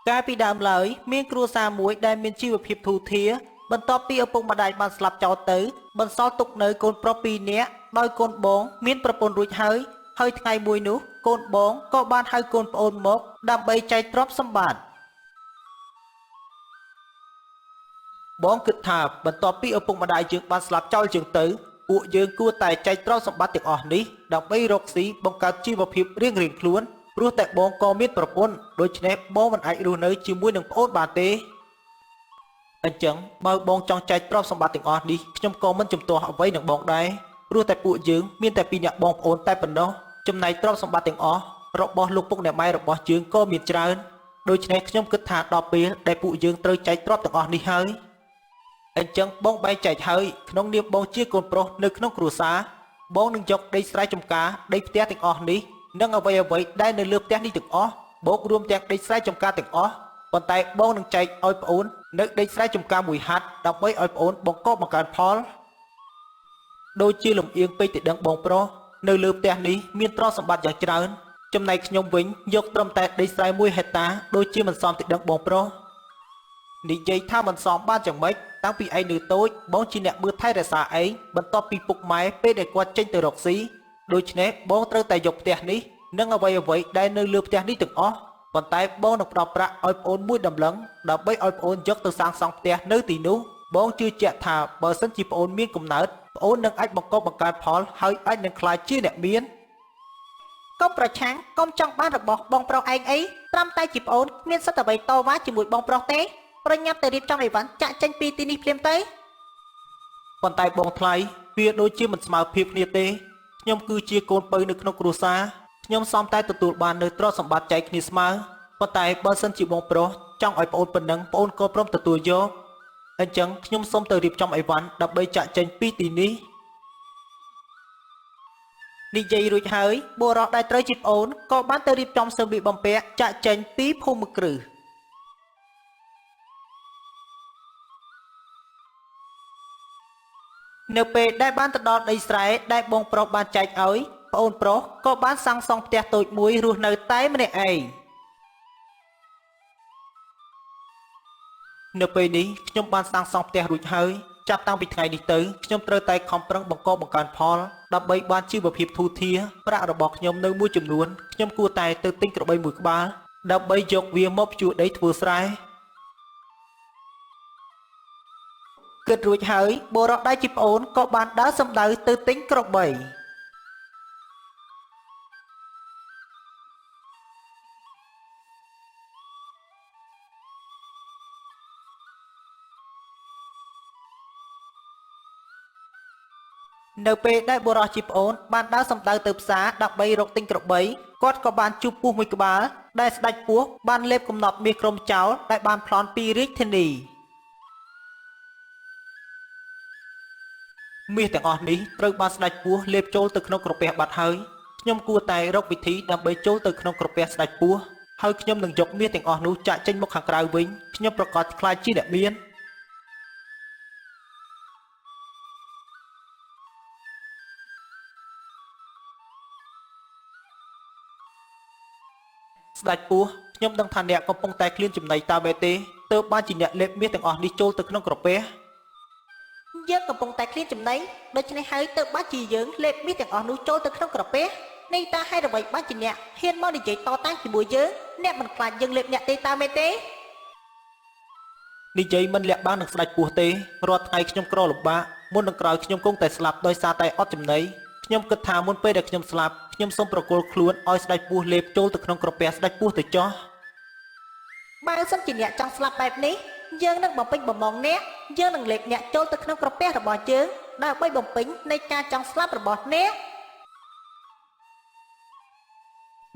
កាលពីដើមឡើយមានគ្រួសារមួយដែលមានជីវភាពធូរធារបន្ទាប់ពីឪពុកម្ដាយបានស្លាប់ចោលទៅបន្សល់ទុកនៅកូនប្រុសពីរនាក់ដោយកូនបងមានប្រពន្ធរួចហើយហើយថ្ងៃមួយនោះកូនបងក៏បានហៅកូនប្អូនមកដើម្បីចែកទ្រព្យសម្បត្តិបងគិតថាបន្ទាប់ពីឪពុកម្ដាយយើងបានស្លាប់ចោលយើងទៅពួកយើងគួរតែចែកទ្រព្យសម្បត្តិទាំងអស់នេះដើម្បីរកស៊ីបង្កើតជីវភាពរៀងៗខ្លួនព្រោះតែបងក៏មានប្រពន្ធដូច្នេះបងមិនអាចរស់នៅជាមួយនឹងប្អូនបានទេអញ្ចឹងបើបងចង់ចែកទ្រព្យសម្បត្តិទាំងអស់នេះខ្ញុំក៏មិនជំទាស់អ្វីនឹងបងដែរព្រោះតែពួកយើងមានតែពីរនាក់បងប្អូនតែប៉ុណ្ណោះចំណែកទ្រព្យសម្បត្តិទាំងអស់របស់លោកពុកអ្នកម៉ែរបស់យើងក៏មានច្រើនដូច្នេះខ្ញុំគិតថាដល់ពេលដែលពួកយើងត្រូវចែកទ្រព្យទាំងអស់នេះហើយអញ្ចឹងបងបែងចែកហើយក្នុងនាមបងជាកូនប្រុសនៅក្នុងគ្រួសារបងនឹងយកដីស្រែចម្ការដីផ្ទះទាំងអស់នេះនិងអ្វីៗដែលនៅលើផ្ទះនេះទាំងអស់បូករួមទាំងដីស្រែចម្ការទាំងអស់ប៉ុន្តែបងនឹងចែកឲ្យប្អូននៅដីស្រែចម្ការមួយហាត់ដើម្បីឲ្យប្អូនបង្កបង្កើនផលដូចជាលំអៀងពេកទៅដឹងបងប្រុសនៅលើផ្ទះនេះមានទ្រព្យសម្បត្តិយ៉ាងច្រើនចំណែកខ្ញុំវិញយកត្រឹមតែដីស្រែ1ហិកតាដូចជាមិនសមទៅដឹងបងប្រុសនិយាយថាមិនសមបានយ៉ាងម៉េចតាំងពីឯងនៅតូចបងជាអ្នកមើលថែរក្សាឯងបន្ទាប់ពីពុកម៉ែពេលដែលគាត់ចេញទៅរកស៊ីដូច្នេះបងត្រូវតែយកផ្ទះនេះនិងអ្វីៗដែលនៅលើផ្ទះនេះទាំងអស់ប៉ុន្តែបងនឹងផ្ដល់ប្រាក់ឲ្យប្អូនមួយតម្លឹងដើម្បីឲ្យប្អូនយកទៅសាងសង់ផ្ទះនៅទីនោះបងជឿជាក់ថាបើសិនជាប្អូនមានកំណើតប្អូននឹងអាចបង្កបង្កើនផលហើយអាចនឹងក្លាយជាអ្នកមានកុំប្រឆាំងកុំចង់បានរបស់បងប្រុសឯងអីត្រឹមតែជាប្អូនគ្មានសិទ្ធិអ្វីតវ៉ាជាមួយបងប្រុសទេប្រញាប់ទៅរៀបចំអីវ៉ាន់ចាក់ចេញពីទីនេះភ្លាមទៅប៉ុន្តែបងថ្លៃវាដូចជាមិនស្មើភាពគ្នាទេខ្ញុំគឺជាកូនពៅនៅក្នុងគ្រួសារខ្ញុំសមតែទទួលបាននៅទ្រព្យសម្បត្តិចែកគ្នាស្មើប៉ុន្តែបើសិនជាបងប្រុសចង់ឲ្យប្អូនប៉ុណ្ណឹងប្អូនក៏ព្រមទទួលយកអញ្ចឹងខ្ញុំសូមទៅរៀបចំអីវ៉ាន់ដើម្បីចាក់ចេញពីទីនេះនិយាយរួចហើយបុរសដែលត្រូវជាប្អូនក៏បានទៅរៀបចំសម្លៀកបំពាក់ចាក់ចេញពីភូមិគ្រឹះនៅពេលដែលបានទៅដល់ដីស្រែដែលបងប្រុសបានចែកឲ្យប្អូនប្រុសក៏បានសាងសង់ផ្ទះតូចមួយរស់នៅតែម្នាក់ឯងនៅពេលនេះខ្ញុំបានសាងសង់ផ្ទះរួចហើយចាប់តាំងពីថ្ងៃនេះទៅខ្ញុំត្រូវតែខំប្រឹងបង្កបង្កើនផលដើម្បីបានជីវភាពធូរធារប្រាក់របស់ខ្ញុំនៅមួយចំនួនខ្ញុំគួរតែទៅទិញក្របីមួយក្បាលដើម្បីយកវាមកភ្ជួរដីធ្វើស្រែគិតរួចហើយបុរសដែលជាប្អូនក៏បានដើរសម្ដៅទៅទិញក្របីនៅពេលដែលបុរសជាប្អូនបានដើរសម្ដៅទៅផ្សារដើម្បីរកទិញក្របីគាត់ក៏បានជួបពស់មួយក្បាលដែលស្ដេចពស់បានលេបកំណប់មាសក្រុមចោលដែលបានប្លន់ពីរាជធានីមាសទាំងអស់នេះត្រូវបានស្ដេចពស់លេបចូលទៅក្នុងក្រពះបាត់ហើយខ្ញុំគួរតែរកវិធីដើម្បីចូលទៅក្នុងក្រពះស្ដេចពស់ហើយខ្ញុំនឹងយកមាសទាំងអស់នោះចាក់ចេញមកខាងក្រៅវិញខ្ញុំប្រកាសក្លាយជាអ្នកមានស្ដេចពស់ខ្ញុំដឹងថាអ្នកកំពុងតែឃ្លានចំណីតើមែនទេទើបបានជាអ្នកលេបមាសទាំងអស់នេះចូលទៅក្នុងក្រពះយើងកំពុងតែឃ្លានចំណីដូច្នេះហើយទើបបានជាយើងលេបមាសទាំងអស់នោះចូលទៅក្នុងក្រពះនេះតើហេតុអ្វីបានជាអ្នកហ៊ានមកនិយាយតតាំងជាមួយយើងអ្នកមិនខ្លាចយើងលេបអ្នកទេតើមែនទេនិយាយមិនលាក់បាំងនឹងស្ដេចពស់ទេរាល់ថ្ងៃខ្ញុំក្រលំបាកមុននឹងក្រោយខ្ញុំគង់តែស្លាប់ដោយសារតែអត់ចំណីខ្ញុំគិតថាមុនពេលដែលខ្ញុំស្លាប់ខ្ញុំសូមប្រគល់ខ្លួនឲ្យស្ដេចពស់លេបចូលទៅក្នុងក្រពះស្ដេចពស់ទៅចោះបើសិនជាអ្នកចង់ស្លាប់បែបនេះយើងនឹងបំពេញបំណងអ្នកយើងនឹងលេបអ្នកចូលទៅក្នុងក្រពះរបស់យើងដើម្បីបំពេញនៃការចង់ស្លាប់របស់អ្នក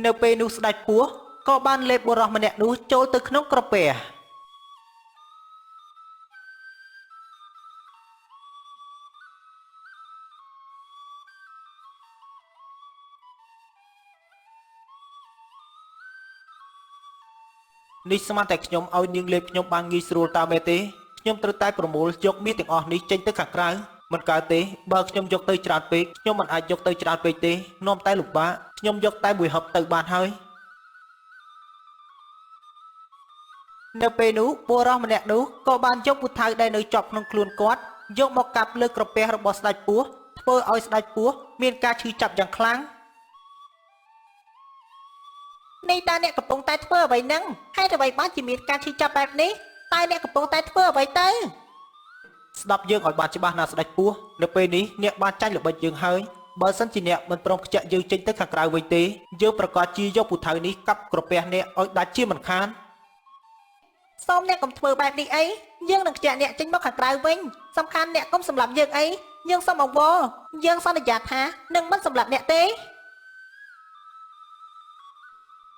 នៅពេលនោះស្ដេចពស់ក៏បានលេបបុរសម្នាក់នោះចូលទៅក្នុងក្រពះនេះស្មានតែខ្ញុំឲ្យនាងលេបខ្ញុំបានងាយស្រួលតើមែនទេខ្ញុំត្រូវតែប្រមូលយកមាសទាំងអស់នេះចេញទៅខាងក្រៅមិនកើតទេបើខ្ញុំយកទៅច្រើនពេកខ្ញុំមិនអាចយកទៅច្រើនពេកទេនាំតែលំបាកខ្ញុំយកតែមួយហឹបទៅបានហើយ នៅពេលនោះបុរសម្នាក់នោះក៏បានយកពូថៅដែលនៅជាប់ក្នុងខ្លួនគាត់យកមកកាប់លើក្រពះរបស់ស្ដេចពស់ធ្វើឲ្យស្ដេចពស់មានការឈឺចាប់យ៉ាងខ្លាំង នេះតើអ្នកកំពុងតែធ្វើអ្វីហ្នឹងហេតុអ្វីបានជាមានការឈឺចាប់បែបនេះតើអ្នកកំពុងតែធ្វើអ្វីទៅ ស្ដាប់យើងឲ្យបានច្បាស់ណាស្ដេចពស់នៅពេលនេះអ្នកបានចាញ់ល្បិចយើងហើយបើសិនជាអ្នកមិនព្រមខ្ចាក់យើងចេញទៅខាងក្រៅវិញទេយើងប្រកាសជាយកពូថៅនេះកាប់ក្រពះអ្នកឲ្យដាច់ជាមិនខាន សូមអ្នកកុំធ្វើបែបនេះអីយើងនឹងខ្ចាក់អ្នកចេញមកខាងក្រៅវិញសំខាន់អ្នកកុំសម្លាប់យើងអីយើងសូមអង្វរយើងសន្យាថានឹងមិនសម្លាប់អ្នកទេ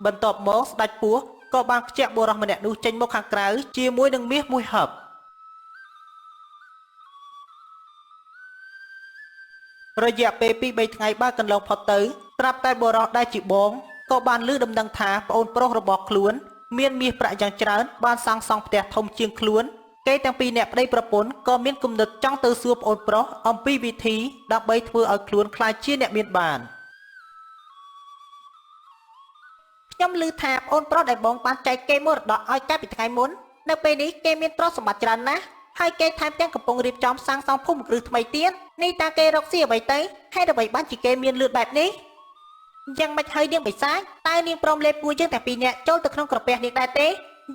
បន្ទាប់មកស្ដេចពស់ក៏បានខ្ចាក់បុរសម្នាក់នោះចេញមកខាងក្រៅជាមួយនឹងមាសមួយហឹបរយៈពេល2-3ថ្ងៃបានកន្លងផុតទៅត្រាប់តែបុរសដែលជាបងក៏បានឮដំណឹងថាប្អូនប្រុសរបស់ខ្លួនមានមាសប្រាក់យ៉ាងច្រើនបានសាងសង់ផ្ទះធំជាងខ្លួនគេទាំងពីរអ្នកប្តីប្រពន្ធក៏មានគំនិតចង់ទៅសួរប្អូនប្រុសអំពីវិធីដើម្បីធ្វើឲ្យខ្លួនក្លាយជាអ្នកមានបាន ខ្ញុំឮថាប្អូនប្រុសដែលបងបានចែកគេមរតកឲ្យកាលពីថ្ងៃមុននៅពេលនេះគេមានទ្រព្យសម្បត្តិច្រើនណាស់ហើយគេថែមទាំងកំពុងរៀបចំសាងសង់ភូមិគ្រឹះថ្មីទៀតនេះតើគេរកស៊ីអ្វីទៅហេតុអ្វីបានជាគេមានលឿនបែបនេះយ៉ាងម៉េចហើយនាងបិសាចតើនាងព្រមលេបពួកយើងតែពីរនាក់ចូលទៅក្នុងក្រពះនាងដែរទេ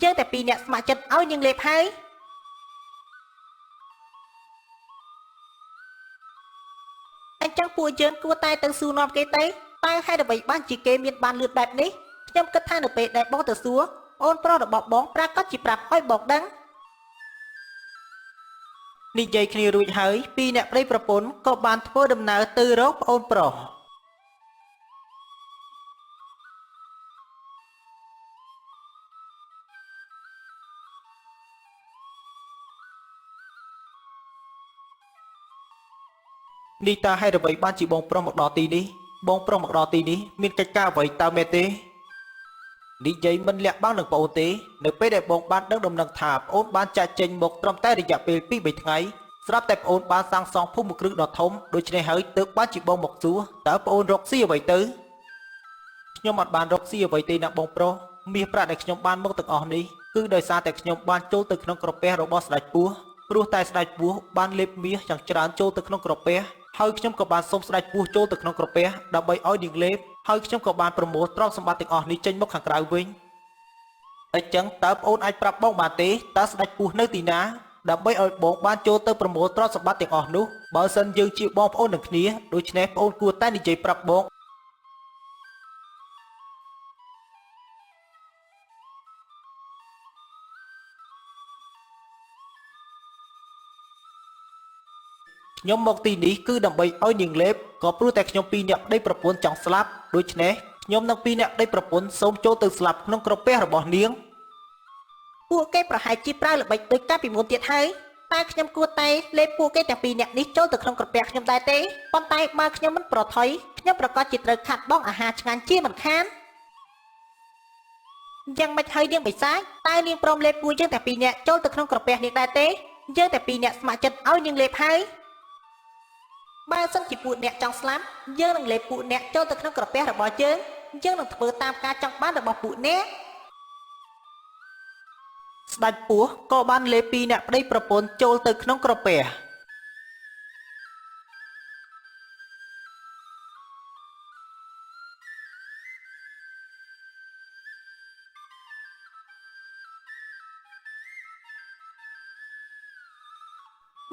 យើងតែពីរនាក់ស្ម័គ្រចិត្តឲ្យនាងលេបហើយអញ្ចឹងពួកយើងគួរតែទៅសួរនាំគេទៅតើហេតុអ្វីបានជាគេមានបានលឿនបែបនេះខ្ញុំគិតថានៅពេលដែលបងទៅសួរអូនប្រុសរបស់បងប្រាកដជាប្រាប់ឲ្យបងដឹង និយាយគ្នារួចហើយពីរអ្នកប្តីប្រពន្ធក៏បានធ្វើដំណើរទៅរកប្អូនប្រុសនេះតើហេតុអ្វីបានជាបងប្រុសមកដល់ទីនេះបងប្រុសមកដល់ទីនេះមានកិច្ចការអ្វីតើមែនទេនិយាយមិនលាក់បាំងនឹងប្អូនទេនៅពេលដែលបងបានដឹងដំណឹងថាប្អូនបានចាកចេញមកត្រឹមតែរយៈពេល2-3ថ្ងៃស្រាប់តែប្អូនបានសាងសង់ភូមិគ្រឹះដ៏ធំដូច្នេះហើយទើបបានជាបងមកសួរតើប្អូនរកស៊ីអ្វីទៅខ្ញុំអត់បានរកស៊ីអ្វីទេណាបងប្រុសមាសប្រាក់ដែលខ្ញុំបានមកទាំងអស់នេះគឺដោយសារតែខ្ញុំបានចូលទៅក្នុងក្រពះរបស់ស្ដេចពស់ព្រោះតែស្ដេចពស់បានលេបមាសយ៉ាងច្រើនចូលទៅក្នុងក្រពះហើយខ្ញុំក៏បានសុំស្ដេចពស់ចូលទៅក្នុងក្រពះដើម្បីឲ្យនាងលេបហើយខ្ញុំក៏បានប្រមូលទ្រព្យសម្បត្តិទាំងអស់នេះចេញមកខាងក្រៅវិញអញ្ចឹងតើប្អូនអាចប្រាប់បងបានទេតើស្ដេចពស់នៅទីណាដើម្បីឲ្យបងបានចូលទៅប្រមូលទ្រព្យសម្បត្តិទាំងអស់នោះបើសិនយើងជាបងប្អូននឹងគ្នាដូច្នេះប្អូនគួរតែនិយាយប្រាប់បងខ្ញុំមកទីនេះគឺដើម្បីឲ្យនាងលេបក៏ព្រោះតែខ្ញុំពីរអ្នកប្តីប្រពន្ធចង់ស្លាប់ដូច្នេះខ្ញុំនិងពីរអ្នកប្តីប្រពន្ធសូមចូលទៅស្លាប់ក្នុងក្រពះរបស់នាង ពួកគេប្រហែលជាប្រើល្បិចដូចកាលពីមុនទៀតហើយតើខ្ញុំគួរតែលេបពួកគេទាំងពីរអ្នកនេះចូលទៅក្នុងក្រពះខ្ញុំដែរទេប៉ុន្តែបើខ្ញុំមិនប្រថុយខ្ញុំប្រកាសជាត្រូវខាត់បងអាហារឆ្ងាញ់ជាមិនខានយ៉ាងម៉េចហើយនាងបិសាចតើនាងព្រមលេបពួកយើងទាំងពីរអ្នកចូលទៅក្នុងក្រពះនាងដែរទេយើងតែពីរអ្នកស្ម័គ្រចិត្តឲ្យនាងលេបហើយបើសិនជាពួកអ្នកចង់ស្លាប់យើងនឹងលេបពួកអ្នកចូលទៅក្នុងក្រពះរបស់យើងយើងនឹងធ្វើតាមការចង់បានរបស់ពួកអ្នក ស្ដេចពស់ក៏បានលេបពីរអ្នកប្តីប្រពន្ធចូលទៅក្នុងក្រពះ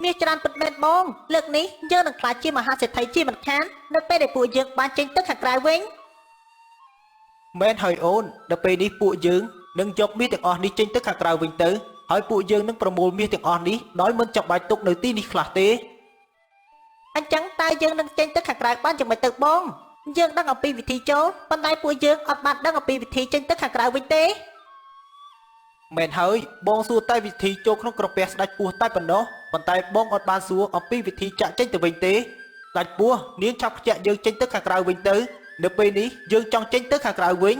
មាសច្រើនពិតមែនបងលើកនេះយើងនឹងក្លាយជាមហាសេដ្ឋីជាមិនខាននៅពេលដែលពួកយើងបានចេញទៅខាងក្រៅវិញ មែនហើយអូនដល់ពេលនេះពួកយើងនឹងយកមាសទាំងអស់នេះចេញទៅខាងក្រៅវិញទៅហើយពួកយើងនឹងប្រមូលមាសទាំងអស់នេះដោយមិនចាំបាច់ទុកនៅទីនេះខ្លះទេ អញ្ចឹងតើយើងនឹងចេញទៅខាងក្រៅបានយ៉ាងម៉េចទៅបងយើងដឹងអំពីវិធីចូលប៉ុន្តែពួកយើងអត់បានដឹងអំពីវិធីចេញទៅខាងក្រៅវិញទេ មែនហើយបងសួរតែវិធីចូលក្នុងក្រពះស្ដេចពស់តែប៉ុណ្ណោះប៉ុន្តែបងអត់បានសួរអំពីវិធីចាក់ចេញទៅវិញទេស្ដេចពស់នាងឆាប់ខ្ជាក់យើងចេញទៅខាងក្រៅវិញទៅនៅពេលនេះយើងចង់ចេញទៅខាងក្រៅវិញ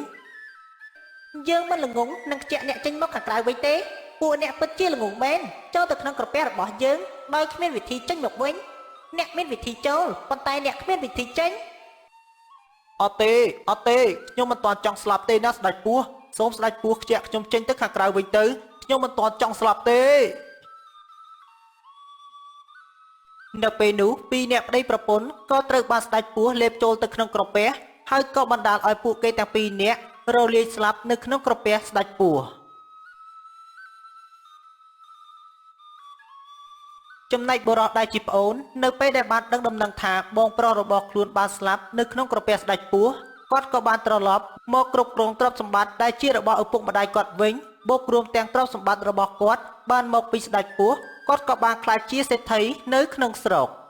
យើងមិនល្ងងនឹងខ្ជាក់អ្នកចេញមកខាងក្រៅវិញទេពួកអ្នកពិតជាល្ងងមែនចូលទៅក្នុងក្រពះរបស់យើងដោយគ្មានវិធីចេញមកវិញអ្នកមានវិធីចូលប៉ុន្តែអ្នកគ្មានវិធីចេញ អត់ទេអត់ទេខ្ញុំមិនទាន់ចង់ស្លាប់ទេណាស្ដេចពស់ សូមស្ដេចពស់ខ្ជាក់ខ្ញុំចេញទៅខាងក្រៅវិញទៅខ្ញុំមិនទាន់ចង់ស្លាប់ទេនៅពេលនោះពីរអ្នកប្តីប្រពន្ធក៏ត្រូវបានស្ដេចពស់លេបចូលទៅក្នុងក្រពះហើយក៏បណ្ដាលឲ្យពួកគេទាំងពីរនាក់រលាយស្លាប់នៅក្នុងក្រពះស្ដេចពស់ចំណែកបុរសដែលជាប្អូននៅពេលដែលបានដឹងដំណឹងថាបងប្រុសរបស់ខ្លួនបានស្លាប់នៅក្នុងក្រពះស្ដេចពស់គាត់ក៏បានត្រឡប់មកគ្រប់គ្រងទ្រព្យសម្បត្តិដែលជារបស់ឪពុកម្ដាយគាត់វិញបូករួមទាំងទ្រព្យសម្បត្តិរបស់គាត់បានមកពីស្ដេចពស់គាត់ក៏បានក្លាយជាសេដ្ឋីនៅក្នុងស្រុក។